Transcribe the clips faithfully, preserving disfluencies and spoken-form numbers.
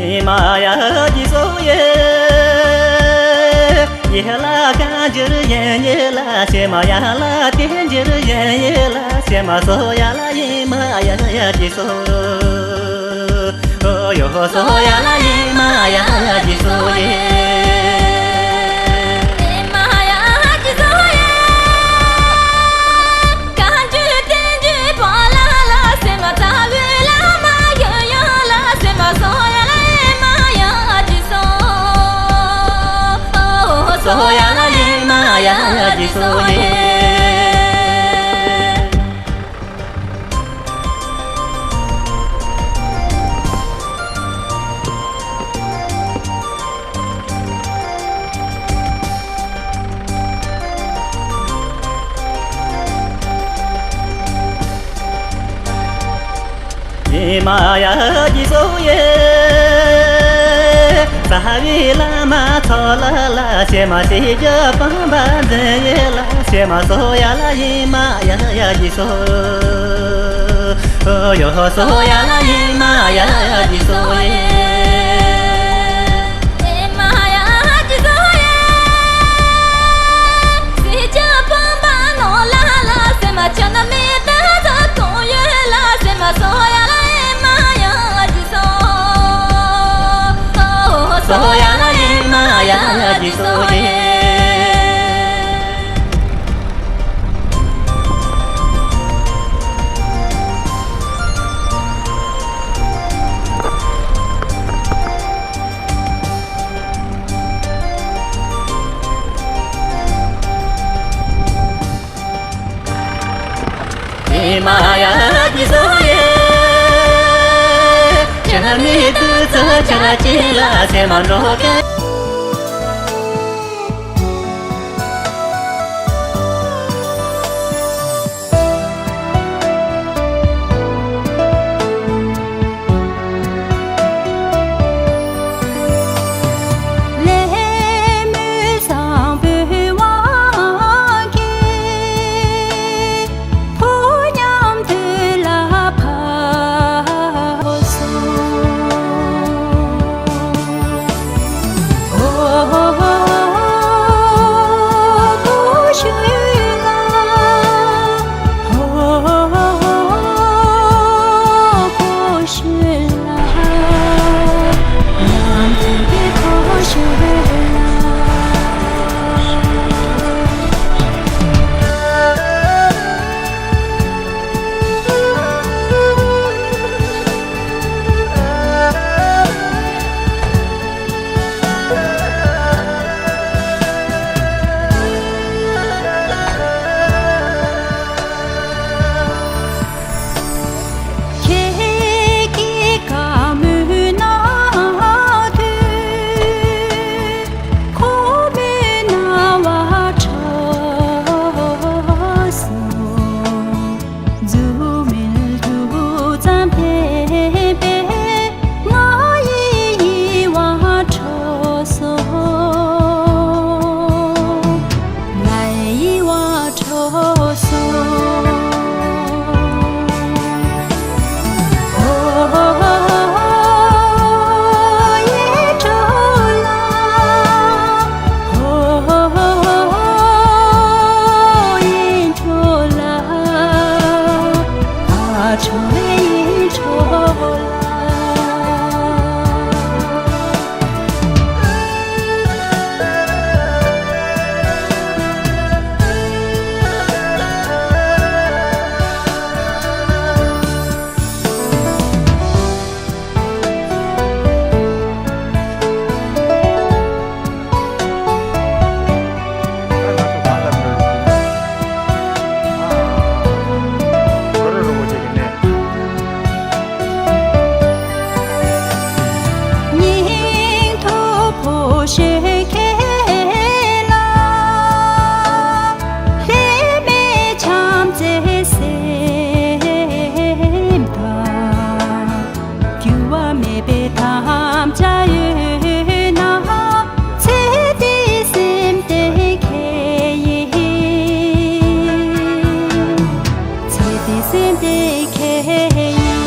ཨེ་མ་ཡ་ཇི་སོ་ཡེ། ཡེ་ལ་གང་འགྱུར་ཡན་ཡེ་ལ་སེ་མ་ཡ་ལ་དེ་འགྱུར་ཡན་ཡེ་ལ་སེ་མ་སོ་ཡ་ལ་ཨེ་མ་ཡ་ཡ་ཇི་སོ། ཨོ་ཡོ་ཧོ་སོ་ཡ་ལ་ཨེ་མ་ཡ་ཡ་ཇི་སོ་ཡེ། ཨེ་མ་ཡ་ཇི་སོ་ཡེ། གང་འགྱུར་དེ་འགྱུར་བ་ལ་ལ་སེ་མ་ཚ་བུ་ལ་མ་ཡོ་ཡོ་ལ་སེ་མ་སོ་ཡ་ལ་ཨེ་མ་ཡ་ཇི་སོ། ཨོ་སོ་ཡ་ལ་ཨེ་མ་ཡ་ཡ་ཇི་སོ་ཡེ། ཨེ་མ་ཡ་ཇི་སོ་ཡེ། ས་བི་ལ་མ་ཚོ་ལ་ལ་སེ་མ་སེ་ཇ་པང་པ་འཛིན་ཡེ་ལ་སེ་མ་སོ་ཡ་ལ་ཨེ་མ་ཡ་ཡ་ཇི་སོ། ཨོ་ཡོ་ཧོ་སོ་ཡ་ལ་ཨེ་མ་ཡ་ཇི་སོ་ཡེ། ཨེ་མ་ཡ་ཇི་སོ་ཡེ། སེ་ཇ་པང་པ་ནོ་ལ་ལ་སེ་མ་ཅ་ན་མེ་ད་ད་ཏོ་ཡེ་ལ་སེ་མ་སོ་ཡ་ལ་ཨེ་མ་ཡ་ཇི་སོ། ཨོ་སོ་ཡ་ལ་ཨེ་མ་ཡ་ཇི་སོ་ཡེ། ཨེ་མ་ཡ་ཇི་སོ་ཡེ། ཅ་མི་དུ་ཚ་ཅ་ཅི་ལ་སེ་མ་འགྲོ་གེ། འགྱུར་བ་མེད་པའི་དམ་བཅའ་ཡོད་ན། ཚེ་འདིའི་སེམས་དེ་ཁྱེད་ཡིན། ཚེ་འདིའི་སེམས་དེ་ཁྱེད་ཡིན།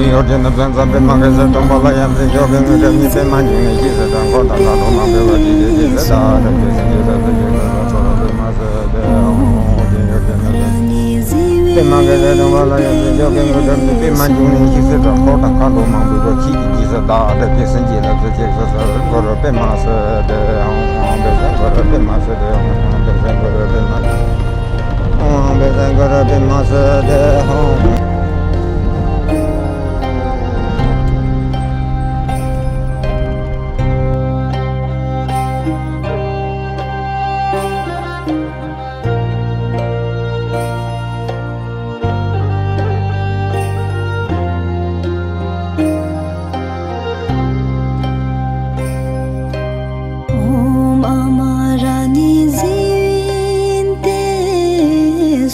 ཡོད་ཀྱང་ནི་ཕན་ཚ་པདྨ་གེ་སར་སྟོན་པ་ལ་ཡང་འཛིན་ཆོག་གི་ངོས་གྲུབ་ནི་པདྨ་འབྱུང་གནས་ཀྱི་ཟེར་དང་འཁོར་དང་མཁའ་འགྲོ་མང་པོས་བར་གྱི་རྗེས་ཀྱི་ཟེར་དང་རབ་ཀྱི་སེང་གེ་རབ་ཏུ་བྱུང་བའི་བར་དུ་རབ་པདྨ་ཟེར་ཏེ་ཧོ་ཧོ་ཡོད་ཀྱང་ནི་ཕན་ཚ་པདྨ་གེ་སར་སྟོན་པ་ལ་ཡང་འཛིན་ཆོག་གི་ངོས་གྲུབ་ནི་པདྨ་འབྱུང་གནས་ཀྱི་ཟེར་དང་འཁོར་དང་མཁའ་འགྲོ་མང་པོས་བར་གྱི་རྗེས་ཀྱི་ཟེར་དང་རབ་ཀྱི་སེང་གེ་རབ་ཏུ་བྱུང་བའི་བར་དུ་རབ་པདྨ་ཟེར་ཏེ་ཧོ་ཧོ་པདྨ་ཟེར་ཏེ་ཧོ་ཧོ་པདྨ་ཟེར་ཏེ་ཧོ་ཧོ་པདྨ་ཟེར་ཏེ་ཧོ་ཧོ། ཨོཾ་ཨ་མ་ར་ཎི་ཛི་ཝི་ཏེ་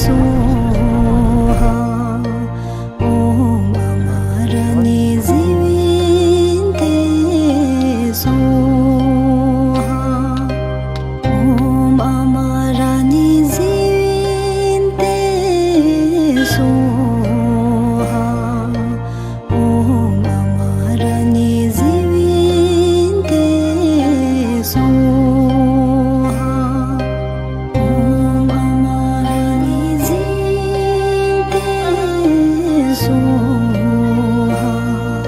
སྭཱ་ཧཱ། ཨོཾ་ཨ་མ་ར་ཎི་ཛི་ཝི་ཏེ་སྭཱ་ཧཱ། ཨོཾ་ཨ་མ་ར་ཎི་ཛི་ཝི་ཏེ་སྭཱ་ཧཱ། ཨོཾ་ཨ་མ་ར་ཎི་ཛི་ཝི་ཏེ་སྭཱ་ཧཱ། ཨོཾ་ཨ་མ་ར་ཎི་ཛི་ཝི་ཏེ་སྭཱ་ཧཱ།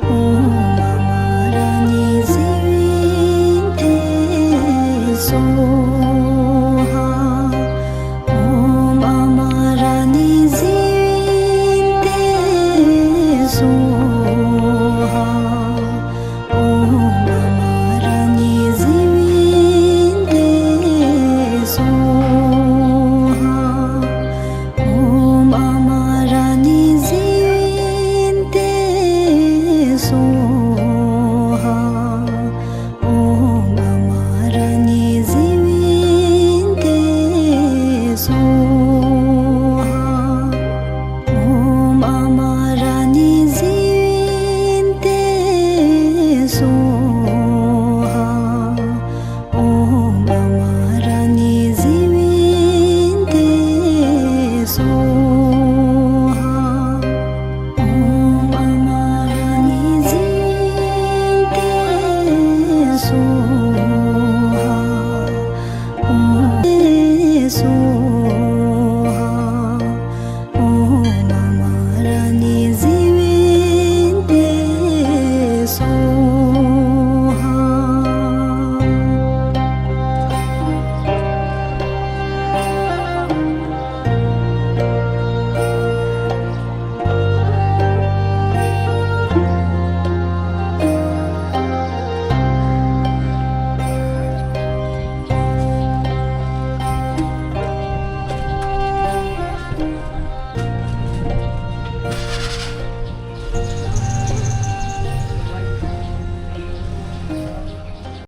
ཨོཾ་ཨ་མ་ར་ཎི་ཛི་ཝི་ཏེ་སྭཱ་ཧཱ།